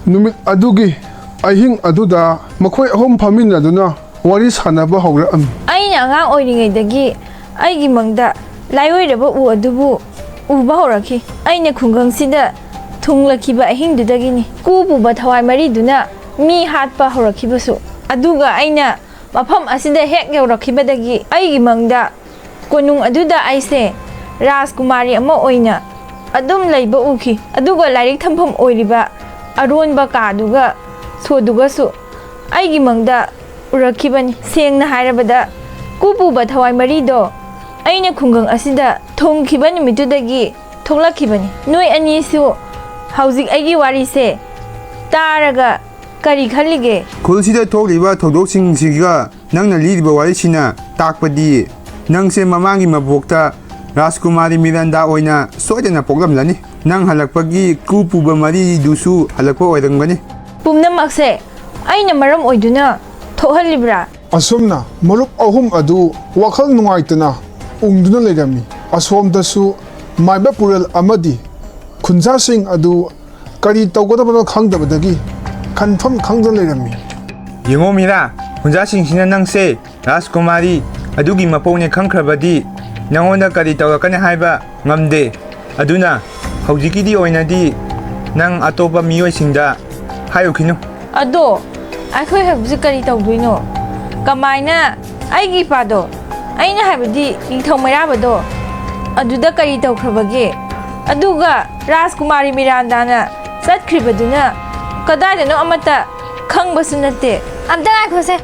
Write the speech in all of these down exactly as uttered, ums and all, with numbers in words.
ꯅꯨꯃꯤꯠ ꯑꯗꯨꯒꯤ ꯑꯍꯤꯡ ꯑꯗꯨꯗ ꯃꯈꯣꯏ ꯑꯍꯨꯝ ꯐꯝꯃꯤꯟꯅꯗꯨꯅ ꯋꯥꯔꯤ ꯁꯥꯟꯅꯕ ꯍꯧꯔꯛꯑꯝꯃꯤ꯫ ꯑꯩꯅ ꯑꯉꯥꯡ ꯑꯣꯏꯔꯤꯉꯩꯗꯒꯤ ꯑꯩꯒꯤ ꯃꯪꯗ ꯂꯥꯏꯑꯣꯏꯔꯕ ꯎ ꯑꯗꯨꯕꯨ ꯎꯕ ꯍꯧꯔꯛꯈꯤ꯫ ꯑꯩꯅ ꯈꯨꯡꯒꯪꯁꯤꯗ ꯊꯨꯡꯂꯛꯈꯤꯕ ꯑꯍꯤꯡꯗꯨꯗꯒꯤꯅꯤ꯫ ꯀꯨ ꯄꯨꯕ ꯊꯋꯥꯏ ꯃꯔꯤꯗꯨꯅ ꯃꯤ ꯍꯥꯠꯄ ꯍꯧꯔꯛꯈꯤꯕꯁꯨ꯫ ꯑꯗꯨꯒ ꯑꯩꯅ ꯃꯐꯝ ꯑꯁꯤꯗ ꯍꯦꯛ ꯌꯧꯔꯛꯈꯤꯕꯗꯒꯤ ꯑꯩꯒꯤ ꯃꯪꯗ ꯀꯣꯅꯨꯡ ꯑꯗꯨꯗ ꯑꯩꯁꯦ ꯔꯥꯖꯀꯨꯃꯥꯔꯤ ꯑꯃ ꯑꯣꯏꯅ ꯑꯗꯨꯝ ꯂꯩꯕ ꯎꯈꯤ꯫ ꯑꯗꯨꯒ ꯂꯥꯏꯔꯤꯛ ꯊꯝꯐꯝ ꯑꯣꯏꯔꯤꯕ ꯑꯔꯣꯟꯕ ꯀꯥꯗꯨꯒ ꯁꯣꯗꯨꯒꯁꯨ ꯑꯩꯒꯤ ꯃꯪꯗ ꯎꯔꯛꯈꯤꯕꯅꯤ꯫ ꯁꯦꯡꯅ ꯍꯥꯏꯔꯕꯗ, ꯀꯨ ꯄꯨꯕ ꯊꯋꯥꯏ ꯃꯔꯤꯗꯣ ꯑꯩꯅ ꯈꯨꯡꯒꯪ ꯑꯁꯤꯗ ꯊꯨꯡꯈꯤꯕ ꯅꯨꯃꯤꯠꯇꯨꯗꯒꯤ ꯊꯣꯛꯂꯛꯈꯤꯕꯅꯤ꯫ ꯅꯣꯏ ꯑꯅꯤꯁꯨ ꯍꯧꯖꯤꯛ ꯑꯩꯒꯤ ꯋꯥꯔꯤꯁꯦ ꯇꯥꯔꯒ ꯀꯔꯤ ꯈꯜꯂꯤꯒꯦ? ꯈꯨꯜꯁꯤꯗ ꯊꯣꯛꯂꯤꯕ ꯊꯧꯗꯣꯛꯁꯤꯡꯁꯤꯒ ꯅꯪꯅ ꯂꯤꯔꯤꯕ ꯋꯥꯔꯤꯁꯤꯅ ꯇꯥꯛꯄꯗꯤ ꯅꯪꯁꯦ ꯃꯃꯥꯡꯒꯤ ꯃꯄꯣꯛꯇ ꯔꯥꯖꯀꯨꯃꯥꯔꯤ ꯃꯤꯔꯥꯟꯗꯥ ꯑꯣꯏꯅ ꯁꯣꯏꯗꯅ ꯄꯣꯛꯂꯝꯂꯅꯤ꯫ ꯅꯪ ꯍꯜꯂꯛꯄꯒꯤ ꯀꯨ ꯄꯨꯕ ꯃꯔꯤꯗꯨꯁꯨ ꯍꯜꯂꯛꯄ ꯑꯣꯏꯔꯝꯒꯅꯤ꯫ ꯄꯨꯝꯅꯃꯛꯁꯦ ꯑꯩꯅ ꯃꯔꯝ ꯑꯣꯏꯗꯨꯅ ꯊꯣꯛꯍꯜꯂꯤꯕ꯭ꯔꯥ? ꯑꯁꯨꯝꯅ ꯃꯔꯨꯞ ꯑꯍꯨꯝ ꯑꯗꯨ ꯋꯥꯈꯜ ꯅꯨꯡꯉꯥꯏꯇꯅ ꯎꯪꯗꯨꯅ ꯂꯩꯔꯝꯃꯤ꯫ ꯑꯁꯣꯝꯗꯁꯨ ꯃꯥꯏꯕ ꯄꯨꯔꯦꯜ ꯑꯃꯗꯤ ꯈꯨꯟꯖꯥꯁꯤꯡ ꯑꯗꯨ ꯀꯔꯤ ꯇꯧꯒꯗꯕꯅꯣ ꯈꯪꯗꯕꯗꯒꯤ ꯈꯟꯐꯝ ꯈꯪꯗꯅ ꯂꯩꯔꯝꯃꯤ꯫ ꯌꯦꯡꯉꯣ ꯃꯤꯔꯥ, ꯈꯨꯟꯖꯥꯁꯤꯡꯁꯤꯅ ꯅꯪꯁꯦ ꯔꯥꯖꯀꯨꯃꯥꯔꯤ ꯑꯗꯨꯒꯤ ꯃꯄꯣꯛꯅꯦ ꯈꯪꯈ꯭ꯔꯕꯗꯤ ꯅꯪꯉꯣꯟꯗ ꯀꯔꯤ ꯇꯧꯔꯛꯀꯅꯤ ꯍꯥꯏꯕ ꯉꯝꯗꯦ꯫ ꯑꯗꯨꯅ ꯍꯧꯖꯤꯛꯀꯤꯗꯤ ꯑꯣꯏꯅꯗꯤ ꯅꯪ ꯑꯇꯣꯞꯄ ꯃꯤꯑꯣꯏꯁꯤꯡꯗ ꯍꯥꯏꯔꯨꯈꯤꯅꯨ꯫ ꯑꯗꯣ ꯑꯩꯈꯣꯏ ꯍꯧꯖꯤꯛ ꯀꯔꯤ ꯇꯧꯗꯣꯏꯅꯣ? ꯀꯃꯥꯏꯅ ꯑꯩꯒꯤ ꯏꯄꯥꯗꯣ, ꯑꯩꯅ ꯍꯥꯏꯕꯗꯤ ꯅꯤꯡꯊꯧ ꯃꯩꯔꯥꯕꯗꯣ, ꯑꯗꯨꯗ ꯀꯔꯤ ꯇꯧꯈ꯭ꯔꯕꯒꯦ? ꯑꯗꯨꯒ ꯔꯥꯖꯀꯨꯃꯥꯔꯤ ꯃꯤꯔꯥꯟꯗꯥꯅ ꯆꯠꯈ꯭ꯔꯤꯕꯗꯨꯅ ꯀꯗꯥꯏꯗꯅꯣ ꯑꯃꯠꯇ ꯈꯪꯕꯁꯨ ꯅꯠꯇꯦ꯫ ꯑꯝꯇ ꯉꯥꯏꯈꯣꯁꯦ,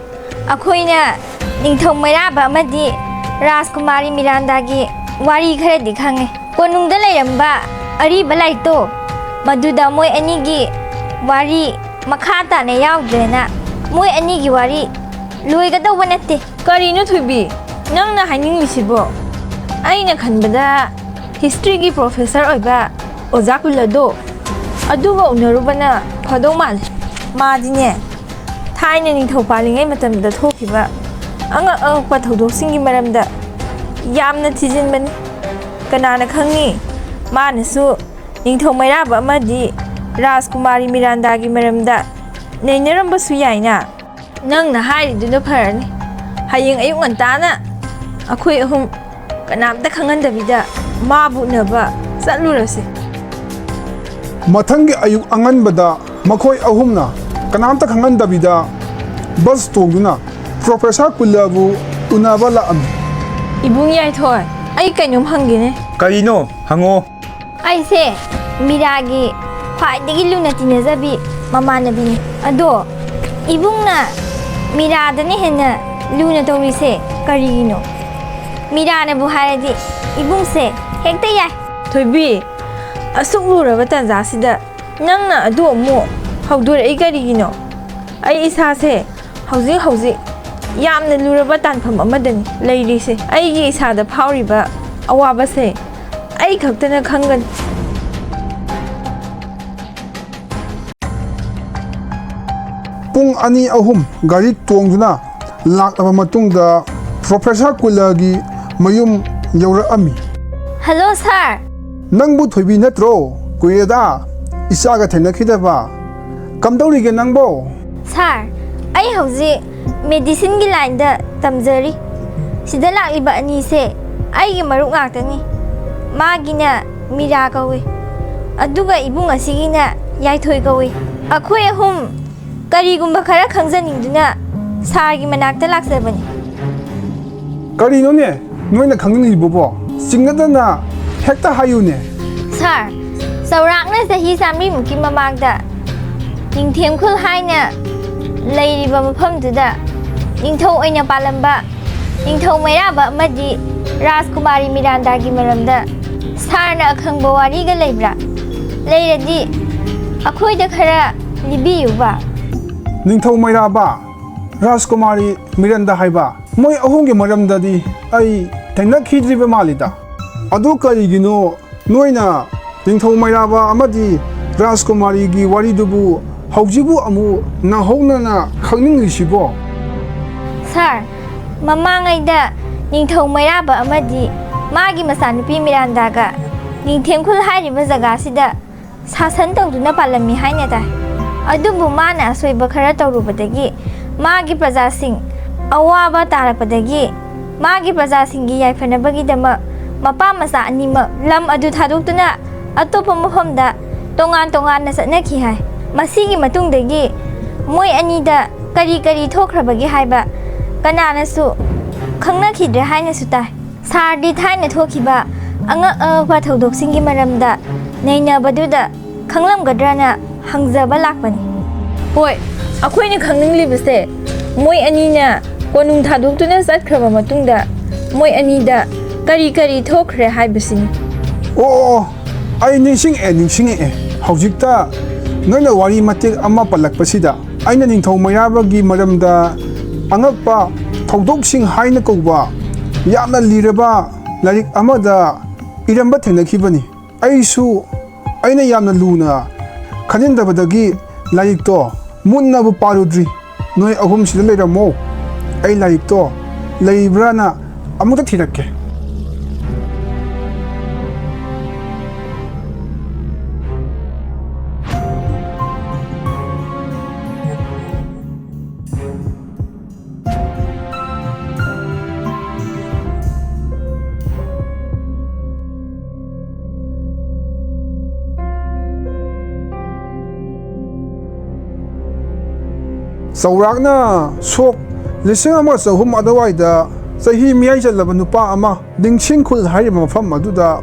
ꯑꯩꯈꯣꯏꯅ ꯅꯤꯡꯊꯧ ꯃꯩꯔꯥꯕ ꯑꯃꯗꯤ ꯔꯥꯖꯀꯨꯃꯥꯔꯤ ꯃꯤꯔꯥꯟꯗꯥꯒꯤ ꯋꯥꯔꯤ ꯈꯔꯗꯤ ꯈꯪꯉꯦ꯫ ꯀꯣꯅꯨꯡꯗ ꯂꯩꯔꯝꯕ ꯑꯔꯤꯕ ꯂꯥꯏꯔꯤꯛꯇꯣ, ꯃꯗꯨꯗ ꯃꯣꯏ ꯑꯅꯤꯒꯤ ꯋꯥꯔꯤ ꯃꯈꯥ ꯇꯥꯅ ꯌꯥꯎꯗ꯭ꯔꯦꯅ, ꯃꯣꯏ ꯑꯅꯤꯒꯤ ꯋꯥꯔꯤ ꯂꯣꯏꯒꯗꯧꯕ ꯅꯠꯇꯦ꯫ ꯀꯔꯤꯅꯣ ꯊꯣꯏꯕꯤ, ꯅꯪꯅ ꯍꯥꯏꯅꯤꯡꯂꯤꯁꯤꯕꯣ? ꯑꯩꯅ ꯈꯟꯕꯗ ꯍꯤꯁꯇ꯭ꯔꯤꯒꯤ ꯄ꯭ꯔꯣꯐꯦꯁꯔ ꯑꯣꯏꯕ ꯑꯣꯖꯥ ꯀꯨꯜꯂꯗꯣ ꯑꯗꯨꯒ ꯎꯅꯔꯨꯕꯅ ꯐꯗꯧ ꯃꯥꯜꯂꯦ꯫ ꯃꯥꯗꯤꯅꯦ, ꯊꯥꯏꯅ ꯅꯤꯡꯊꯧ ꯄꯥꯜꯂꯤꯉꯩ ꯃꯇꯝꯗ ꯊꯣꯛꯈꯤꯕ ꯑꯉꯛ ꯑꯉꯛꯄ ꯊꯧꯗꯣꯛꯁꯤꯡꯒꯤ ꯃꯔꯝꯗ ꯌꯥꯝꯅ ꯊꯤꯖꯤꯟꯕꯅꯤ꯫ ꯀꯅꯥꯅ ꯈꯪꯅꯤ, ꯃꯥꯅꯁꯨ ꯅꯤꯡꯊꯧ ꯃꯩꯔꯥꯕ ꯑꯃꯗꯤ ꯔꯥꯖꯀꯨꯃꯥꯔꯤ ꯃꯤꯔꯥꯟꯗꯥꯒꯤ ꯃꯔꯝꯗ ꯅꯩꯅꯔꯝꯕꯁꯨ ꯌꯥꯏꯅ꯫ ꯅꯪꯅ ꯍꯥꯏꯔꯤꯗꯨꯅ ꯐꯔꯅꯤ꯫ ꯍꯌꯦꯡ ꯑꯌꯨꯛ ꯉꯟꯇꯥꯅ ꯑꯩꯈꯣꯏ ꯑꯍꯨꯝ ꯀꯅꯥꯝꯇ ꯈꯪꯍꯟꯗꯕꯤꯗ ꯃꯥꯕꯨ ꯎꯅꯕ ꯆꯠꯂꯨꯔꯁꯤ꯫ ꯃꯊꯪꯒꯤ ꯑꯌꯨꯛ ꯑꯉꯟꯕꯗ ꯃꯈꯣꯏ ꯑꯍꯨꯝꯅ ꯀꯅꯥꯝꯇ ꯈꯪꯍꯟꯗꯕꯤꯗ ꯕꯁ ꯇꯣꯡꯗꯨꯅ ꯄ꯭ꯔꯣꯐꯦꯁꯔ ꯀꯨꯜꯂꯕꯨ ꯎꯅꯕ ꯂꯥꯛꯑꯝꯃꯤ꯫ ꯏꯕꯨꯡ ꯌꯥꯏꯊꯣꯏ, ꯑꯩ ꯀꯩꯅꯣꯝ ꯍꯪꯒꯦꯅꯦ꯫ ꯀꯔꯤꯅꯣ? ꯍꯪꯉꯣ꯫ ꯑꯩꯁꯦ ꯃꯤꯔꯥꯒꯤ ꯈ꯭ꯋꯥꯏꯗꯒꯤ ꯂꯨꯅ ꯇꯤꯟꯅꯖꯕꯤ ꯃꯃꯥꯟꯅꯕꯤꯅꯤ꯫ ꯑꯗꯣ ꯏꯕꯨꯡꯅ ꯃꯤꯔꯥꯗꯅ ꯍꯦꯟꯅ ꯂꯨꯅ ꯇꯧꯔꯤꯁꯦ ꯀꯔꯤꯒꯤꯅꯣ? ꯃꯤꯔꯥꯅꯕꯨ ꯍꯥꯏꯔꯗꯤ ꯏꯕꯨꯡꯁꯦ ꯍꯦꯛꯇ ꯌꯥꯏ꯫ ꯊꯣꯏꯕꯤ, ꯑꯁꯨꯛ ꯂꯨꯔꯕ ꯇꯥꯟꯖꯥꯁꯤꯗ ꯅꯪꯅ ꯑꯗꯨ ꯑꯃꯨꯛ ꯍꯧꯗꯣꯔꯛꯏ ꯀꯔꯤꯒꯤꯅꯣ? ꯑꯩ ꯏꯁꯥꯁꯦ ꯍꯧꯖꯤꯛ ꯍꯧꯖꯤꯛ ꯌꯥꯝꯅ ꯂꯨꯔꯕ ꯇꯥꯟꯐꯝ ꯑꯃꯗꯅꯤ ꯂꯩꯔꯤꯁꯦ꯫ ꯑꯩꯒꯤ ꯏꯁꯥꯗ ꯐꯥꯎꯔꯤꯕ ꯑꯋꯥꯕꯁꯦ ꯑꯩ ꯈꯛꯇꯅ ꯈꯪꯒꯅꯤ꯫ ꯄꯨꯡ ꯑꯅꯤ ꯑꯍꯨꯝ ꯒꯥꯔꯤ ꯇꯣꯡꯗꯨꯅ ꯂꯥꯛꯂꯕ ꯃꯇꯨꯡꯗ ꯄ꯭ꯔꯣꯐꯦꯁꯔ ꯀꯨꯂꯒꯤ ꯃꯌꯨꯝ ꯌꯧꯔꯛꯑꯝꯃꯤ꯫ ꯍꯜꯂꯣ ꯁꯥꯔ꯫ ꯅꯪꯕꯨ ꯊꯣꯏꯕꯤ ꯅꯠꯇ꯭ꯔꯣ? ꯀꯨꯏꯔꯦꯗ ꯏꯆꯥꯒ ꯊꯦꯡꯅꯈꯤꯗꯕ꯫ ꯀꯝꯗꯧꯔꯤꯒꯦ ꯅꯪꯕꯣ? ꯁꯥꯔ, ꯑꯩ ꯍꯧꯖꯤꯛ ꯃꯦꯗꯤꯁꯤꯟꯒꯤ ꯂꯥꯏꯟꯗ ꯇꯝꯖꯔꯤ꯫ ꯁꯤꯗ ꯂꯥꯛꯂꯤꯕ ꯑꯅꯤꯁꯦ ꯑꯩꯒꯤ ꯃꯔꯨꯞ ꯉꯥꯛꯇꯅꯤ꯫ ꯃꯥꯒꯤꯅ ꯃꯤꯔꯥ ꯀꯧꯏ, ꯑꯗꯨꯒ ꯏꯕꯨꯡ ꯑꯁꯤꯒꯤꯅ ꯌꯥꯏꯊꯣꯏ ꯀꯧꯏ꯫ ꯑꯩꯈꯣꯏ ꯑꯍꯨꯝ ꯀꯔꯤꯒꯨꯝꯕ ꯈꯔ ꯈꯪꯖꯅꯤꯡꯗꯨꯅ ꯁꯥꯔꯒꯤ ꯃꯅꯥꯛꯇ ꯂꯥꯛꯆꯕꯅꯤ꯫ ꯀꯔꯤꯅꯣꯅꯦ ꯅꯣꯏꯅ ꯈꯪꯅꯤꯡꯂꯤꯕꯕꯣ? ꯆꯤꯡꯅꯗꯅ ꯍꯦꯛꯇ ꯍꯥꯏꯌꯨꯅꯦ꯫ ꯁꯥꯔ, ꯆꯥꯎꯔꯥꯛꯅ ꯆꯍꯤ ꯆꯥꯃꯔꯤꯃꯨꯛꯀꯤ ꯃꯃꯥꯡꯗ ꯅꯤꯡꯊꯦꯝꯈꯨꯜ ꯍꯥꯏꯅ ꯂꯩꯔꯤꯕ ꯃꯐꯝꯗꯨꯗ ꯅꯤꯡꯊꯧ ꯑꯣꯏꯅ ꯄꯥꯜꯂꯝꯕ ꯅꯤꯡꯊꯧ ꯃꯩꯔꯥꯕ ꯑꯃꯗꯤ ꯔꯥꯖꯀꯨꯃꯥꯔꯤ ꯃꯤꯔꯥꯟꯗꯥꯒꯤ ꯃꯔꯝꯗ ꯁꯥꯔꯅ ꯑꯈꯪꯕ ꯋꯥꯔꯤꯒ ꯂꯩꯕ꯭ꯔꯥ? ꯂꯩꯔꯗꯤ ꯑꯩꯈꯣꯏꯗ ꯈꯔ ꯂꯤꯕꯤꯌꯨꯕ꯫ ꯅꯤꯡꯊꯧ ꯃꯩꯔꯥꯕ, ꯔꯥꯖꯀꯨꯃꯥꯔꯤ ꯃꯤꯔꯟꯗꯥ ꯍꯥꯏꯕ, ꯃꯣꯏ ꯑꯍꯨꯝꯒꯤ ꯃꯔꯝꯗꯗꯤ ꯑꯩ ꯊꯦꯡꯅꯈꯤꯗ꯭ꯔꯤꯕ ꯃꯥꯜꯂꯤꯗ꯫ ꯑꯗꯨ ꯀꯔꯤꯒꯤꯅꯣ ꯅꯣꯏꯅ ꯅꯤꯡꯊꯧ ꯃꯩꯔꯥꯕ ꯑꯃꯗꯤ ꯔꯥꯖꯀꯨꯃꯥꯔꯤꯒꯤ ꯋꯥꯔꯤꯗꯨꯕꯨ ꯍꯧꯖꯤꯛꯄꯨ ꯑꯃꯨꯛ ꯅꯧꯍꯧꯅꯅ ꯈꯪꯅꯤꯡꯂꯤꯁꯤꯕꯣ? ꯁꯥꯔ, ꯃꯃꯥꯡꯉꯩꯗ ꯅꯤꯡꯊꯧ ꯃꯩꯔꯥꯕ ꯑꯃꯗꯤ ꯃꯥꯒꯤ ꯃꯆꯥꯅꯨꯄꯤ ꯃꯤꯔꯥꯟꯗꯥꯒ ꯅꯤꯡꯊꯦꯝꯈꯨꯜ ꯍꯥꯏꯔꯤꯕ ꯖꯒꯥꯁꯤꯗ ꯁꯥꯁꯟ ꯇꯧꯗꯨꯅ ꯄꯥꯜꯂꯝꯃꯤ ꯍꯥꯏꯅ ꯇꯥꯏ꯫ ꯑꯗꯨꯕꯨ ꯃꯥꯅ ꯑꯁꯣꯏꯕ ꯈꯔ ꯇꯧꯔꯨꯕꯗꯒꯤ ꯃꯥꯒꯤ ꯄ꯭ꯔꯖꯥꯁꯤꯡ ꯑꯋꯥꯕ ꯇꯥꯔꯛꯄꯗꯒꯤ ꯃꯥꯒꯤ ꯄ꯭ꯔꯖꯥꯁꯤꯡꯒꯤ ꯌꯥꯏꯐꯅꯕꯒꯤꯗꯃꯛ ꯃꯄꯥ ꯃꯆꯥ ꯑꯅꯤꯃꯛ ꯂꯝ ꯑꯗꯨ ꯊꯥꯗꯣꯛꯇꯨꯅ ꯑꯇꯣꯞꯄ ꯃꯐꯝꯗ ꯇꯣꯉꯥꯟ ꯇꯣꯉꯥꯟꯅ ꯆꯠꯅꯈꯤ ꯍꯥꯏ꯫ ꯃꯁꯤꯒꯤ ꯃꯇꯨꯡꯗꯒꯤ ꯃꯣꯏ ꯑꯅꯤꯗ ꯀꯔꯤ ꯀꯔꯤ ꯊꯣꯛꯈ꯭ꯔꯕꯒꯦ ꯍꯥꯏꯕ ꯀꯅꯥꯅꯁꯨ ꯈꯪꯅꯈꯤꯗ꯭ꯔꯦ ꯍꯥꯏꯅꯁꯨ ꯇꯥꯏ꯫ ꯁꯥꯔꯗꯤ ꯊꯥꯏꯅ ꯊꯣꯛꯈꯤꯕ ꯑꯉꯛ ꯑꯉꯛꯄ ꯊꯧꯗꯣꯛꯁꯤꯡꯒꯤ ꯃꯔꯝꯗ ꯅꯩꯅꯕꯗꯨꯗ ꯈꯪꯂꯝꯒꯗ꯭ꯔꯅ ꯍꯪꯖꯕ ꯂꯥꯛꯄꯅꯤ꯫ ꯍꯣꯏ, ꯑꯩꯈꯣꯏꯅ ꯈꯪꯅꯤꯡꯂꯤꯕꯁꯦ ꯃꯣꯏ ꯑꯅꯤꯅ ꯀꯣꯅꯨꯡ ꯊꯥꯗꯣꯛꯇꯨꯅ ꯆꯠꯈ꯭ꯔꯕ ꯃꯇꯨꯡꯗ ꯃꯣꯏ ꯑꯅꯤꯗ ꯀꯔꯤ ꯀꯔꯤ ꯊꯣꯛꯈ꯭ꯔꯦ ꯍꯥꯏꯕꯁꯤꯅꯤ꯫ ꯑꯣ ꯑꯣ, ꯑꯩ ꯅꯤꯡꯁꯤꯡꯉꯛꯑꯦ, ꯅꯤꯡꯁꯤꯡꯉꯛꯑꯦ꯫ ꯍꯧꯖꯤꯛꯇ ꯅꯪꯅ ꯋꯥꯔꯤ ꯃꯇꯦꯛ ꯑꯃ ꯄꯜꯂꯛꯄꯁꯤꯗ ꯑꯩꯅ ꯅꯤꯡꯊꯧ ꯃꯩꯔꯥꯕꯒꯤ ꯃꯔꯝꯗ ꯑꯉꯛꯄ ꯊꯧꯗꯣꯛꯁꯤꯡ ꯍꯥꯏꯅ ꯀꯧꯕ ꯌꯥꯝꯅ ꯂꯤꯔꯕ ꯂꯥꯏꯔꯤꯛ ꯑꯃꯗ ꯏꯔꯝꯕ ꯊꯦꯡꯅꯈꯤꯕꯅꯤ꯫ ꯑꯩꯁꯨ ꯑꯩꯅ ꯌꯥꯝꯅ ꯂꯨꯅ ꯈꯟꯖꯤꯟꯗꯕꯗꯒꯤ ꯂꯥꯏꯔꯤꯛꯇꯣ ꯃꯨꯟꯅꯕꯨ ꯄꯥꯔꯨꯗ꯭ꯔꯤ꯫ ꯅꯣꯏ ꯑꯍꯨꯝ ꯁꯤꯗ ꯂꯩꯔꯝꯃꯣ, ꯑꯩ ꯂꯥꯏꯔꯤꯛꯇꯣ ꯂꯩꯕ꯭ꯔꯥꯅ ꯑꯃꯨꯛꯇ ꯊꯤꯔꯛꯀꯦ꯫ ꯆꯥꯎꯔꯥꯛꯅ ꯁꯣꯛ ꯂꯤꯁꯤꯡ ꯑꯃ ꯆꯍꯨꯝ ꯑꯗꯨꯋꯥꯏꯗ ꯆꯍꯤ ꯃꯤꯌꯥꯏ ꯆꯜꯂꯕ ꯅꯨꯄꯥ ꯑꯃ ꯗꯤꯡꯁꯤꯡꯈꯨꯜ ꯍꯥꯏꯔꯤꯕ ꯃꯐꯝ ꯑꯗꯨꯗ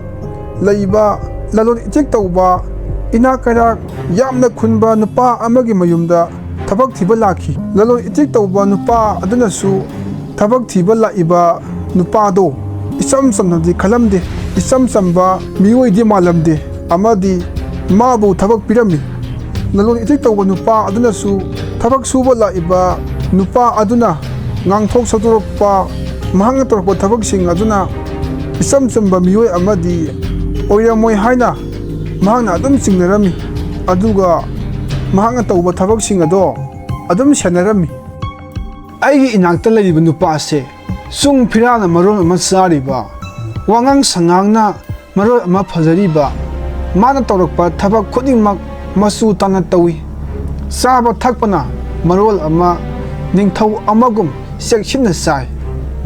ꯂꯩꯕ ꯂꯂꯣꯟ ꯏꯇꯤꯛ ꯇꯧꯕ ꯏꯅꯥꯛ ꯀꯩꯔꯥꯛ ꯌꯥꯝꯅ ꯈꯨꯟꯕ ꯅꯨꯄꯥ ꯑꯃꯒꯤ ꯃꯌꯨꯝꯗ ꯊꯕꯛ ꯊꯤꯕ ꯂꯥꯛꯈꯤ꯫ ꯂꯂꯣꯟ ꯏꯇꯤꯛ ꯇꯧꯕ ꯅꯨꯄꯥ ꯑꯗꯨꯅꯁꯨ ꯊꯕꯛ ꯊꯤꯕ ꯂꯥꯛꯏꯕ ꯅꯨꯄꯥꯗꯣ ꯏꯆꯝ ꯆꯝꯅꯗꯤ ꯈꯜꯂꯝꯗꯦ꯫ ꯏꯆꯝ ꯆꯝꯕ ꯃꯤꯑꯣꯏꯗꯤ ꯃꯥꯜꯂꯝꯗꯦ ꯑꯃꯗꯤ ꯃꯥꯕꯨ ꯊꯕꯛ ꯄꯤꯔꯝꯃꯤ꯫ ꯂꯂꯣꯟ ꯏꯇꯤꯛ ꯇꯧꯕ ꯅꯨꯄꯥ ꯑꯗꯨꯅꯁꯨ ꯊꯕꯛ ꯁꯨꯕ ꯂꯥꯛꯏꯕ ꯅꯨꯄꯥ ꯑꯗꯨꯅ ꯉꯥꯡꯊꯣꯛ ꯁꯛꯇꯣꯔꯛꯄ, ꯃꯍꯥꯛꯅ ꯇꯧꯔꯛꯄ ꯊꯕꯛꯁꯤꯡ ꯑꯗꯨꯅ ꯏꯆꯝ ꯆꯝꯕ ꯃꯤꯑꯣꯏ ꯑꯃꯗꯤ ꯑꯣꯏꯔꯝꯃꯣꯏ ꯍꯥꯏꯅ ꯃꯍꯥꯛꯅ ꯑꯗꯨꯝ ꯆꯤꯡꯅꯔꯝꯃꯤ꯫ ꯑꯗꯨꯒ ꯃꯍꯥꯛꯅ ꯇꯧꯕ ꯊꯕꯛꯁꯤꯡ ꯑꯗꯣ ꯑꯗꯨꯝ ꯁꯦꯟꯅꯔꯝꯃꯤ꯫ ꯑꯩꯒꯤ ꯏꯅꯥꯛꯇ ꯂꯩꯔꯤꯕ ꯅꯨꯄꯥ ꯑꯁꯦ ꯆꯨꯡ ꯐꯤꯔꯥꯅ ꯃꯔꯣꯟ ꯑꯃ ꯆꯥꯔꯤꯕ, ꯋꯥꯉꯥꯡ ꯁꯉꯥꯡꯅ ꯃꯔꯣꯟ ꯑꯃ ꯐꯖꯔꯤꯕ, ꯃꯥꯅ ꯇꯧꯔꯛꯄ ꯊꯕꯛ ꯈꯨꯗꯤꯡꯃꯛ ꯃꯆꯨ ꯇꯥꯅ ꯇꯧꯏ꯫ ꯆꯥꯕ ꯊꯛꯄꯅ ꯃꯔꯣꯜ ꯑꯃ ꯅꯤꯡꯊꯧ ꯑꯃꯒꯨꯝ ꯆꯦꯛꯁꯤꯟꯅ ꯆꯥꯏ꯫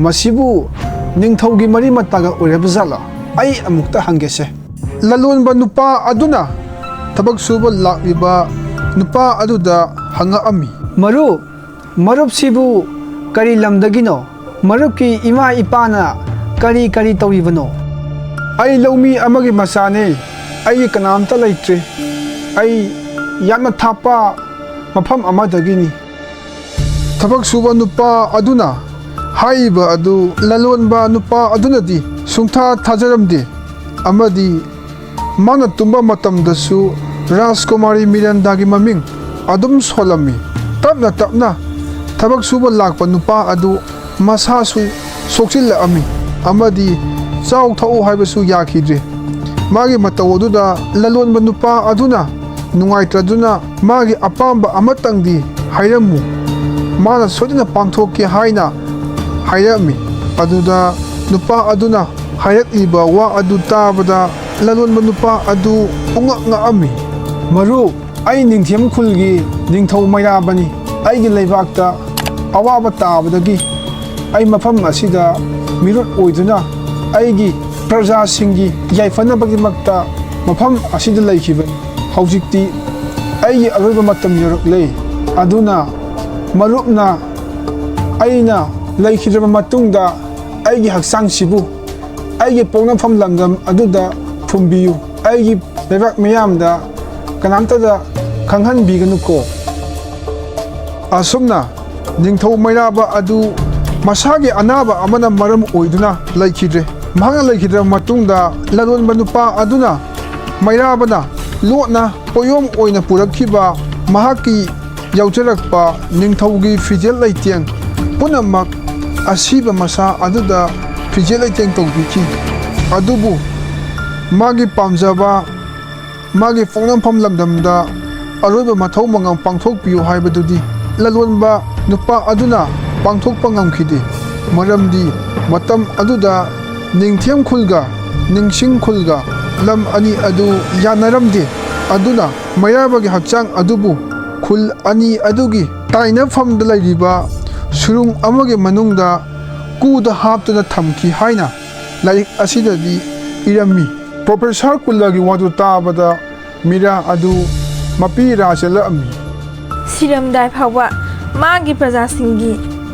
ꯃꯁꯤꯕꯨ ꯅꯤꯡꯊꯧꯒꯤ ꯃꯔꯤ ꯃꯇꯥꯒ ꯑꯣꯏꯔꯕ ꯖꯥꯠꯂꯣ? ꯑꯩ ꯑꯃꯨꯛꯇ ꯍꯪꯒꯦꯁꯦ꯫ ꯂꯂꯣꯟꯕ ꯅꯨꯄꯥ ꯑꯗꯨꯅ ꯊꯕꯛ ꯁꯨꯕ ꯂꯥꯛꯂꯤꯕ ꯅꯨꯄꯥ ꯑꯗꯨꯗ ꯍꯪꯉꯛꯑꯝꯃꯤ꯫ ꯃꯔꯨꯞ, ꯃꯔꯨꯞꯁꯤꯕꯨ ꯀꯔꯤ ꯂꯝꯗꯒꯤꯅꯣ? ꯃꯔꯨꯞꯀꯤ ꯏꯃꯥ ꯏꯄꯥꯅ ꯀꯔꯤ ꯀꯔꯤ ꯇꯧꯔꯤꯕꯅꯣ? ꯑꯩ ꯂꯧꯃꯤ ꯑꯃꯒꯤ ꯃꯆꯥꯅꯤ꯫ ꯑꯩꯒꯤ ꯀꯅꯥꯝꯇ ꯂꯩꯇ꯭ꯔꯦ꯫ ꯑꯩ ꯌꯥꯝꯅ ꯊꯥꯞꯄ ꯃꯐꯝ ꯑꯃꯗꯒꯤꯅꯤ꯫ ꯊꯕꯛ ꯁꯨꯕ ꯅꯨꯄꯥ ꯑꯗꯨꯅ ꯍꯥꯏꯔꯤꯕ ꯑꯗꯨ ꯂꯂꯣꯟꯕ ꯅꯨꯄꯥ ꯑꯗꯨꯅꯗꯤ ꯁꯨꯡꯊꯥ ꯊꯥꯖꯔꯝꯗꯦ, ꯑꯃꯗꯤ ꯃꯥꯅ ꯇꯨꯝꯕ ꯃꯇꯝꯗꯁꯨ ꯔꯥꯖꯀꯨꯃꯥꯔꯤ ꯃꯤꯔꯟꯗꯥꯒꯤ ꯃꯃꯤꯡ ꯑꯗꯨꯝ ꯁꯣꯜꯂꯝꯃꯤ꯫ ꯇꯞꯅ ꯇꯞꯅ ꯊꯕꯛ ꯁꯨꯕ ꯂꯥꯛꯄ ꯅꯨꯄꯥ ꯑꯗꯨ ꯃꯁꯥꯁꯨ ꯁꯣꯛꯆꯤꯜꯂꯛꯑꯝꯃꯤ, ꯑꯃꯗꯤ ꯆꯥꯎ ꯊꯛꯎ ꯍꯥꯏꯕꯁꯨ ꯌꯥꯈꯤꯗ꯭ꯔꯦ꯫ ꯃꯥꯒꯤ ꯃꯇꯧ ꯑꯗꯨꯗ ꯂꯂꯣꯟꯕ ꯅꯨꯄꯥ ꯑꯗꯨꯅ ꯅꯨꯡꯉꯥꯏꯇ꯭ꯔꯗꯨꯅ, "ꯃꯥꯒꯤ ꯑꯄꯥꯝꯕ ꯑꯃꯇꯪꯗꯤ ꯍꯥꯏꯔꯝꯃꯨ, ꯃꯥꯅ ꯁꯣꯏꯗꯅ ꯄꯥꯡꯊꯣꯛꯀꯦ" ꯍꯥꯏꯅ ꯍꯥꯏꯔꯝꯃꯤ꯫ ꯑꯗꯨꯗ ꯅꯨꯄꯥ ꯑꯗꯨꯅ ꯍꯥꯏꯔꯛꯂꯤꯕ ꯋꯥ ꯑꯗꯨ ꯇꯥꯕꯗ ꯂꯂꯣꯟꯕ ꯅꯨꯄꯥ ꯑꯗꯨ ꯄꯨꯡꯉꯛ ꯉꯛꯑꯝꯃꯤ꯫ "ꯃꯔꯨꯞ, ꯑꯩ ꯅꯤꯡꯊꯦꯝ ꯈꯨꯜꯒꯤ ꯅꯤꯡꯊꯧ ꯃꯩꯔꯥꯕꯅꯤ꯫ ꯑꯩꯒꯤ ꯂꯩꯕꯥꯛꯇ ꯑꯋꯥꯕ ꯇꯥꯕꯗꯒꯤ ꯑꯩ ꯃꯐꯝ ꯑꯁꯤꯗ ꯃꯤꯔꯨꯠ ꯑꯣꯏꯗꯨꯅ ꯑꯩꯒꯤ ꯄ꯭ꯔꯖꯥꯁꯤꯡꯒꯤ ꯌꯥꯏꯐꯅꯕꯒꯤꯗꯃꯛꯇ ꯃꯐꯝ ꯑꯁꯤꯗ ꯂꯩꯈꯤꯕꯅꯤ꯫ ꯍꯧꯖꯤꯛꯇꯤ ꯑꯩꯒꯤ ꯑꯔꯣꯏꯕ ꯃꯇꯝ ꯌꯧꯔꯛꯂꯦ꯫ ꯑꯗꯨꯅ ꯃꯔꯨꯞꯅ ꯑꯩꯅ ꯂꯩꯈꯤꯗ꯭ꯔꯕ ꯃꯇꯨꯡꯗ ꯑꯩꯒꯤ ꯍꯛꯆꯥꯡꯁꯤꯕꯨ ꯑꯩꯒꯤ ꯄꯣꯛꯅꯐꯝ ꯂꯝꯗꯝ ꯑꯗꯨꯗ ꯐꯨꯝꯕꯤꯌꯨ꯫ ꯑꯩꯒꯤ ꯂꯩꯕꯥꯛ ꯃꯤꯌꯥꯝꯗ ꯀꯅꯥꯝꯇꯗ ꯈꯪꯍꯟꯕꯤꯒꯅꯨꯀꯣ꯫" ꯑꯁꯨꯝꯅ ꯅꯤꯡꯊꯧ ꯃꯩꯔꯥꯕ ꯑꯗꯨ ꯃꯁꯥꯒꯤ ꯑꯅꯥꯕ ꯑꯃꯅ ꯃꯔꯝ ꯑꯣꯏꯗꯨꯅ ꯂꯩꯈꯤꯗ꯭ꯔꯦ꯫ ꯃꯍꯥꯛꯅ ꯂꯩꯈꯤꯗ꯭ꯔꯕ ꯃꯇꯨꯡꯗ ꯂꯂꯣꯟꯕ ꯅꯨꯄꯥ ꯑꯗꯨꯅ ꯃꯩꯔꯥꯕꯅ ꯂꯣꯠꯅ ꯄꯣꯌꯣꯝ ꯑꯣꯏꯅ ꯄꯨꯔꯛꯈꯤꯕ ꯃꯍꯥꯛꯀꯤ ꯌꯥꯎꯖꯔꯛꯄ ꯅꯤꯡꯊꯧꯒꯤ ꯐꯤꯖꯦꯠ ꯂꯩꯇꯦꯡ ꯄꯨꯝꯅꯃꯛ ꯑꯁꯤꯕ ꯃꯁꯥ ꯑꯗꯨꯗ ꯐꯤꯖꯦꯠ ꯂꯩꯇꯦꯡ ꯇꯧꯕꯤꯈꯤ꯫ ꯑꯗꯨꯕꯨ ꯃꯥꯒꯤ ꯄꯥꯝꯖꯕ, ꯃꯥꯒꯤ ꯄꯣꯛꯅꯐꯝ ꯂꯝꯗꯝꯗ ꯑꯔꯣꯏꯕ ꯃꯊꯧ ꯃꯉꯝ ꯄꯥꯡꯊꯣꯛꯄꯤꯌꯨ ꯍꯥꯏꯕꯗꯨꯗꯤ ꯂꯂꯣꯟꯕ ꯅꯨꯄꯥ ꯑꯗꯨꯅ ꯄꯥꯡꯊꯣꯛꯄ ꯉꯝꯈꯤꯗꯦ꯫ ꯃꯔꯝꯗꯤ ꯃꯇꯝ ꯑꯗꯨꯗ ꯅꯤꯡꯊꯦꯝ ꯈꯨꯜꯒ ꯅꯤꯡꯁꯤꯡ ꯈꯨꯜꯒ ꯂꯝ ꯑꯅꯤ ꯑꯗꯨ ꯌꯥꯅꯔꯝꯗꯦ꯫ ꯑꯗꯨꯅ ꯃꯩꯔꯥꯕꯒꯤ ꯍꯛꯆꯥꯡ ꯑꯗꯨꯕꯨ ꯈꯨꯜ ꯑꯅꯤ ꯑꯗꯨꯒꯤ ꯇꯥꯏꯅꯐꯝꯗ ꯂꯩꯔꯤꯕ ꯁꯨꯔꯨꯡ ꯑꯃꯒꯤ ꯃꯅꯨꯡꯗ ꯀꯨꯗ ꯍꯥꯞꯇꯨꯅ ꯊꯝꯈꯤ ꯍꯥꯏꯅ ꯂꯥꯏꯔꯤꯛ ꯑꯁꯤꯗꯗꯤ ꯏꯔꯝꯃꯤ꯫ ꯄ꯭ꯔꯣꯐꯦꯁꯔ ꯀꯨꯜꯂꯒꯤ ꯋꯥꯗꯨ ꯇꯥꯕꯗ ꯃꯤꯔꯥ ꯑꯗꯨ ꯃꯄꯤ ꯔꯥ ꯆꯦꯜꯂꯛꯑꯝꯃꯤ꯫ ꯁꯤꯔꯝꯗꯥꯏ ꯐꯥꯎꯕ ꯃꯥꯒꯤ ꯄ꯭ꯔꯖꯥꯁꯤꯡꯒꯤ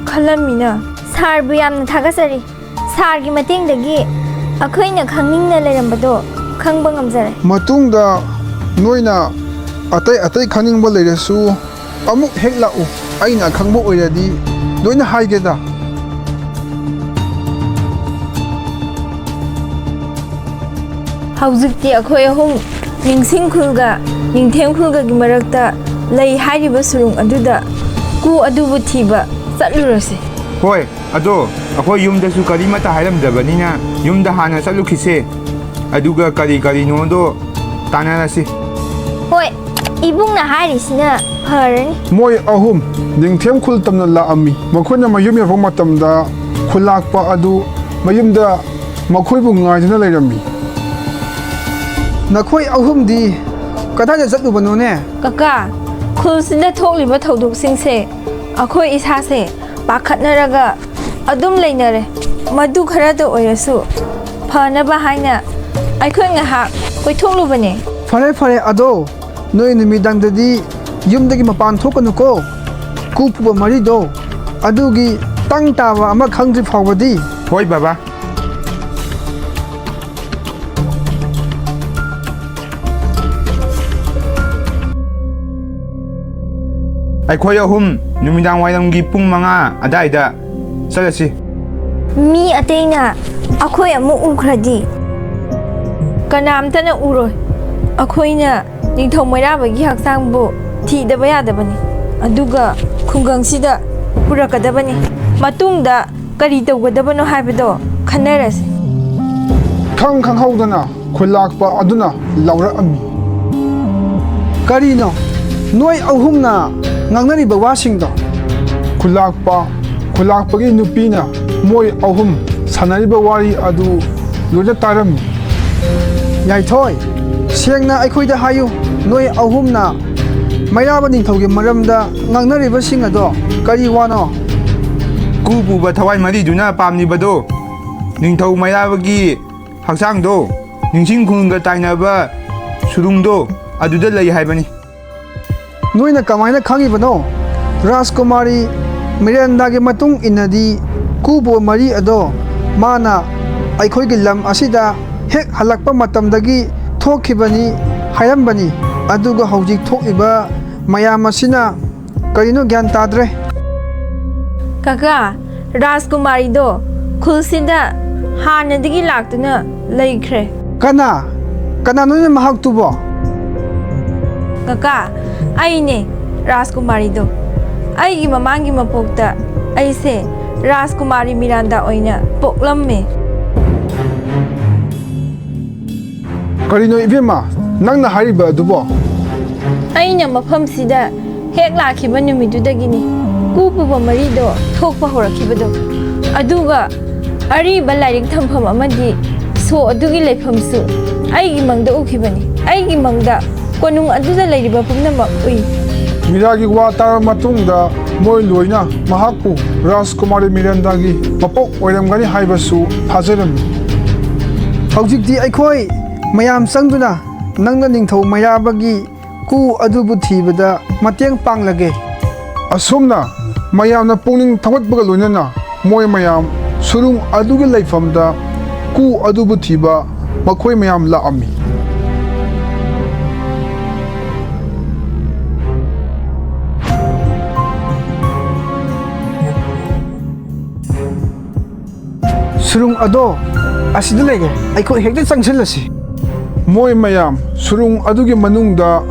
ꯈꯜꯂꯝꯃꯤꯅ꯫ ꯁꯥꯔꯕꯨ ꯌꯥꯝꯅ ꯊꯥꯒꯠꯆꯔꯤ꯫ ꯁꯥꯔꯒꯤ ꯃꯇꯦꯡꯗꯒꯤ ꯑꯩꯈꯣꯏꯅ ꯈꯪꯅꯤꯡꯅ ꯂꯩꯔꯝꯕꯗꯣ ꯈꯪꯕ ꯉꯝꯖꯔꯦ꯫ ꯃꯇꯨꯡꯗ ꯅꯣꯏꯅ ꯑꯇꯩ ꯑꯇꯩ ꯈꯪꯅꯤꯡꯕ ꯂꯩꯔꯁꯨ ꯑꯃꯨꯛ ꯍꯦꯛ ꯂꯥꯛꯎ꯫ ꯑꯩꯅ ꯑꯈꯪꯕ ꯑꯣꯏꯔꯗꯤ ꯂꯣꯏꯅ ꯍꯥꯏꯒꯦꯗ꯫ ꯍꯧꯖꯤꯛꯇꯤ ꯑꯩꯈꯣꯏ ꯑꯍꯨꯝ ꯅꯤꯡꯁꯤꯡ ꯈꯨꯜꯒ ꯅꯤꯡꯊꯦꯝ ꯈꯨꯜꯒꯒꯤ ꯃꯔꯛꯇ ꯂꯩ ꯍꯥꯏꯔꯤꯕ ꯁꯨꯔꯨꯡ ꯑꯗꯨꯗ ꯀꯨ ꯑꯗꯨꯕꯨ ꯊꯤꯕ ꯆꯠꯂꯨꯔꯁꯤ꯫ ꯍꯣꯏ, ꯑꯗꯣ ꯑꯩꯈꯣꯏ ꯌꯨꯝꯗꯁꯨ ꯀꯔꯤꯃꯠꯇ ꯍꯥꯏꯔꯝꯗꯕꯅꯤꯅ ꯌꯨꯝꯗ ꯍꯥꯟꯅ ꯆꯠꯂꯨꯈꯤꯁꯦ꯫ ꯑꯗꯨꯒ ꯀꯔꯤ ꯀꯔꯤꯅꯣꯗꯣ ꯇꯥꯟꯅꯔꯁꯤ꯫ ꯍꯣꯏ, ꯏꯕꯨꯡꯅ ꯍꯥꯏꯔꯤꯁꯤꯅ ꯐꯔꯅꯤ꯫ ꯃꯣꯏ ꯑꯍꯨꯝ ꯅꯤꯡꯊꯦꯝ ꯈꯨꯜ ꯇꯝꯅ ꯂꯥꯛꯑꯝꯃꯤ꯫ ꯃꯈꯣꯏꯅ ꯃꯌꯨꯝ ꯌꯧꯔꯛꯄ ꯃꯇꯝꯗ ꯈꯨꯜꯂꯥꯛꯄ ꯑꯗꯨ ꯃꯌꯨꯝꯗ ꯃꯈꯣꯏꯕꯨ ꯉꯥꯏꯗꯨꯅ ꯂꯩꯔꯝꯃꯤ꯫ ꯅꯈꯣꯏ ꯑꯍꯨꯝꯗꯤ ꯀꯗꯥꯏꯗ ꯆꯠꯂꯨꯕꯅꯣꯅꯦ? ꯀꯀꯥ, ꯈꯨꯜꯁꯤꯗ ꯊꯣꯛꯂꯤꯕ ꯊꯧꯗꯣꯛꯁꯤꯡꯁꯦ ꯑꯩꯈꯣꯏ ꯏꯁꯥꯁꯦ ꯄꯥꯈꯠꯅꯔꯒ ꯑꯗꯨꯝ ꯂꯩꯅꯔꯦ꯫ ꯃꯗꯨ ꯈꯔꯗ ꯑꯣꯏꯔꯁꯨ ꯐꯅꯕ ꯍꯥꯏꯅ ꯑꯩꯈꯣꯏ ꯉꯥꯏꯍꯥꯛ ꯀꯣꯏꯊꯣꯛꯂꯨꯕꯅꯦ꯫ ꯐꯔꯦ, ꯐꯔꯦ, ꯑꯗꯣ ꯅꯣꯏ ꯅꯨꯃꯤꯗꯥꯡꯗꯗꯤ ꯌꯨꯝꯗꯒꯤ ꯃꯄꯥꯟ ꯊꯣꯛꯀꯅꯨꯀꯣ꯫ ꯀꯨ ꯄꯨꯕ ꯃꯔꯤꯗꯣ ꯑꯗꯨꯒꯤ ꯇꯪ ꯇꯥꯕ ꯑꯃ ꯈꯪꯗ꯭ꯔꯤ ꯐꯥꯎꯕꯗꯤ꯫ ꯍꯣꯏ ꯕꯕꯥ꯫ ꯑꯩꯈꯣꯏ ꯑꯍꯨꯝ ꯅꯨꯃꯤꯗꯥꯡ ꯋꯥꯏꯔꯝꯒꯤ ꯄꯨꯡ ꯃꯉꯥ ꯑꯗꯥꯏꯗ ꯆꯠꯂꯁꯤ꯫ ꯃꯤ ꯑꯇꯩꯅ ꯑꯩꯈꯣꯏ ꯑꯃꯨꯛ ꯎꯈ꯭ꯔꯗꯤ? ꯀꯅꯥꯝꯇꯅ ꯎꯔꯣꯏ꯫ ꯑꯩꯈꯣꯏꯅ ꯅꯤꯡꯊꯧ ꯃꯩꯔꯥꯕꯒꯤ ꯍꯛꯆꯥꯡꯕꯨ ꯊꯤꯗꯕ ꯌꯥꯗꯕꯅꯤ, ꯑꯗꯨꯒ ꯈꯨꯡꯒꯪꯁꯤꯗ ꯄꯨꯔꯛꯀꯗꯕꯅꯤ꯫ ꯃꯇꯨꯡꯗ ꯀꯔꯤ ꯇꯧꯒꯗꯕꯅꯣ ꯍꯥꯏꯕꯗꯣ ꯈꯟꯅꯔꯁꯤ꯫ ꯈꯪ ꯈꯪꯍꯧꯗꯅ ꯈꯨꯜꯂꯥꯛꯄ ꯑꯗꯨꯅ ꯂꯥꯎꯔꯛꯑꯝꯃꯤ꯫ ꯀꯔꯤꯅꯣ ꯅꯣꯏ ꯑꯍꯨꯝꯅ ꯉꯥꯡꯅꯔꯤꯕ ꯋꯥꯁꯤꯡꯗꯣ? ꯈꯨꯜꯂꯥꯛꯄ, ꯈꯨꯜꯂꯥꯛꯄꯒꯤ ꯅꯨꯄꯤꯅ ꯃꯣꯏ ꯑꯍꯨꯝ ꯁꯥꯟꯅꯔꯤꯕ ꯋꯥꯔꯤ ꯑꯗꯨ ꯂꯣꯏꯅ ꯇꯥꯔꯝꯃꯤ꯫ ꯌꯥꯏꯊꯣꯏ, ꯁꯦꯡꯅ ꯑꯩꯈꯣꯏꯗ ꯍꯥꯏꯌꯨ, ꯅꯣꯏ ꯑꯍꯨꯝꯅ ꯃꯩꯔꯥꯕ ꯅꯤꯡꯊꯧꯒꯤ ꯃꯔꯝꯗ ꯉꯥꯡꯅꯔꯤꯕꯁꯤꯡ ꯑꯗꯣ ꯀꯔꯤ ꯋꯥꯅꯣ? ꯀꯨ ꯄꯨꯕ ꯊꯋꯥꯏ ꯃꯔꯤꯗꯨꯅ ꯄꯥꯝꯂꯤꯕꯗꯣ ꯅꯤꯡꯊꯧ ꯃꯩꯔꯥꯕꯒꯤ ꯍꯛꯆꯥꯡꯗꯣ ꯅꯤꯡꯁꯤꯡ ꯈꯨꯅꯨꯡꯒ ꯇꯥꯏꯅꯕ ꯁꯨꯔꯨꯡꯗꯣ ꯑꯗꯨꯗ ꯂꯩ ꯍꯥꯏꯕꯅꯤ꯫ ꯅꯣꯏꯅ ꯀꯃꯥꯏꯅ ꯈꯪꯉꯤꯕꯅꯣ? ꯔꯥꯖꯀꯨꯃꯥꯔꯤ ꯃꯤꯔꯦꯟꯗꯥꯒꯤ ꯃꯇꯨꯡ ꯏꯟꯅꯗꯤ ꯀꯨꯕꯣ ꯃꯔꯤ ꯑꯗꯣ ꯃꯥꯅ ꯑꯩꯈꯣꯏꯒꯤ ꯂꯝ ꯑꯁꯤꯗ ꯍꯦꯛ ꯍꯜꯂꯛꯄ ꯃꯇꯝꯗꯒꯤ ꯊꯣꯛꯈꯤꯕꯅꯤ ꯍꯥꯏꯔꯝꯕꯅꯤ꯫ ꯑꯗꯨꯒ ꯍꯧꯖꯤꯛ ꯊꯣꯛꯂꯤꯕ ꯃꯌꯥꯝ ꯑꯁꯤꯅ ꯀꯔꯤꯅꯣ ꯒ꯭ꯌꯥꯟ ꯇꯥꯗ꯭ꯔꯦ꯫ ꯀꯀꯥ, ꯔꯥꯖꯀꯨꯃꯥꯔꯤꯗꯣ ꯈꯨꯜꯁꯤꯗ ꯍꯥꯟꯅꯗꯒꯤ ꯂꯥꯛꯇꯨꯅ ꯂꯩꯈ꯭ꯔꯦ꯫ ꯀꯅꯥ? ꯀꯅꯥꯅꯣꯅꯦ ꯃꯍꯥꯛꯇꯨꯕꯣ? ꯀꯀꯥ, ꯑꯩꯅꯦ ꯔꯥꯖꯀꯨꯃꯥꯔꯤꯗꯣ꯫ ꯑꯩꯒꯤ ꯃꯃꯥꯡꯒꯤ ꯃꯄꯣꯛꯇ ꯑꯩꯁꯦ ꯔꯥꯖꯀꯨꯃꯥꯔꯤ ꯃꯤꯔꯥꯟꯗꯥ ꯑꯣꯏꯅ ꯄꯣꯛꯂꯝꯃꯦ꯫ ꯀꯔꯤꯅꯣ ꯏꯕꯦꯝꯃ, ꯅꯪꯅ ꯍꯥꯏꯔꯤꯕ ꯑꯗꯨꯕꯣ? ꯑꯩꯅ ꯃꯐꯝꯁꯤꯗ ꯍꯦꯛ ꯂꯥꯛꯈꯤꯕ ꯅꯨꯃꯤꯠꯇꯨꯗꯒꯤꯅꯤ ꯀꯨ ꯄꯨꯕ ꯃꯔꯤꯗꯣ ꯊꯣꯛꯄ ꯍꯧꯔꯛꯈꯤꯕꯗꯣ꯫ ꯑꯗꯨꯒ ꯑꯔꯤꯕ ꯂꯥꯏꯔꯤꯛ ꯊꯝꯐꯝ ꯑꯃꯗꯤ ꯁꯣ ꯑꯗꯨꯒꯤ ꯂꯩꯐꯝꯁꯨ ꯑꯩꯒꯤ ꯃꯪꯗ ꯎꯈꯤꯕꯅꯤ꯫ ꯑꯩꯒꯤ ꯃꯪꯗ ꯀꯣꯅꯨꯡ ꯑꯗꯨꯗ ꯂꯩꯔꯤꯕ ꯄꯨꯝꯅꯃꯛ ꯎꯏ꯫ ꯃꯤꯔꯥꯒꯤ ꯋꯥ ꯇꯥꯔꯕ ꯃꯇꯨꯡꯗ ꯃꯣꯏ ꯂꯣꯏꯅ ꯃꯍꯥꯛꯄꯨ ꯔꯥꯖꯀꯨꯃꯥꯔꯤ ꯃꯤꯔꯦꯟꯗꯥꯒꯤ ꯃꯄꯣꯛ ꯑꯣꯏꯔꯝꯒꯅꯤ ꯍꯥꯏꯕꯁꯨ ꯊꯥꯖꯔꯝꯃꯤ꯫ ꯍꯧꯖꯤꯛꯇꯤ ꯑꯩꯈꯣꯏ ꯃꯌꯥꯝ ꯆꯪꯗꯨꯅ ꯅꯪꯅ ꯅꯤꯡꯊꯧ ꯃꯩꯔꯥꯕꯒꯤ ꯀꯨ ꯑꯗꯨꯕꯨ ꯊꯤꯕꯗ ꯃꯇꯦꯡ ꯄꯥꯡꯂꯒꯦ꯫ ꯑꯁꯨꯝꯅ ꯃꯌꯥꯝꯅ ꯄꯨꯛꯅꯤꯡ ꯊꯧꯒꯠꯄꯒ ꯂꯣꯏꯅꯅ ꯃꯣꯏ ꯃꯌꯥꯝ ꯁꯨꯔꯨꯡ ꯑꯗꯨꯒꯤ ꯂꯩꯐꯝꯗ ꯀꯨ ꯑꯗꯨꯕꯨ ꯊꯤꯕ ꯃꯈꯣꯏ ꯃꯌꯥꯝ ꯂꯥꯛꯑꯝꯃꯤ꯫ ꯁꯨꯔꯨꯡ ꯑꯗꯣ ꯑꯁꯤꯗ ꯂꯩꯔꯦ, ꯑꯩꯈꯣꯏ ꯍꯦꯛꯇ ꯆꯪꯁꯤꯜꯂꯁꯤ꯫ ꯃꯣꯏ ꯃꯌꯥꯝ ꯁꯨꯔꯨꯡ ꯑꯗꯨꯒꯤ ꯃꯅꯨꯡꯗ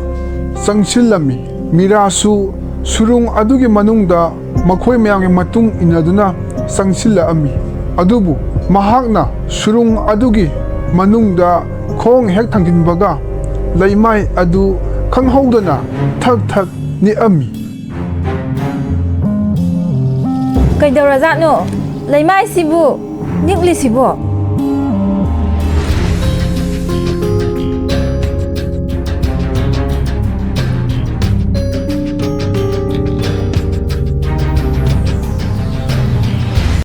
ꯆꯪꯁꯤꯜꯂꯝꯃꯤ꯫ ꯃꯤꯔꯥꯁꯨ ꯁꯨꯔꯨꯡ ꯑꯗꯨꯒꯤ ꯃꯅꯨꯡꯗ ꯃꯈꯣꯏ ꯃꯌꯥꯝꯒꯤ ꯃꯇꯨꯡ ꯏꯟꯅꯗꯨꯅ ꯆꯪꯁꯤꯜꯂꯛꯑꯝꯃꯤ꯫ ꯑꯗꯨꯕꯨ ꯃꯍꯥꯛꯅ ꯁꯨꯔꯨꯡ ꯑꯗꯨꯒꯤ ꯃꯅꯨꯡꯗ ꯈꯣꯡ ꯍꯦꯛ ꯊꯥꯡꯖꯤꯟꯕꯒ ꯂꯩꯃꯥꯏ ꯑꯗꯨ ꯈꯪꯍꯧꯗꯅ ꯊꯛ ꯊꯛ ꯅꯤꯛꯑꯝꯃꯤ꯫ ꯀꯩꯗꯧꯔꯖꯥꯠꯅꯣ ꯂꯩꯃꯥꯏꯁꯤꯕꯨ ꯅꯤꯛꯂꯤꯁꯤꯕꯣ?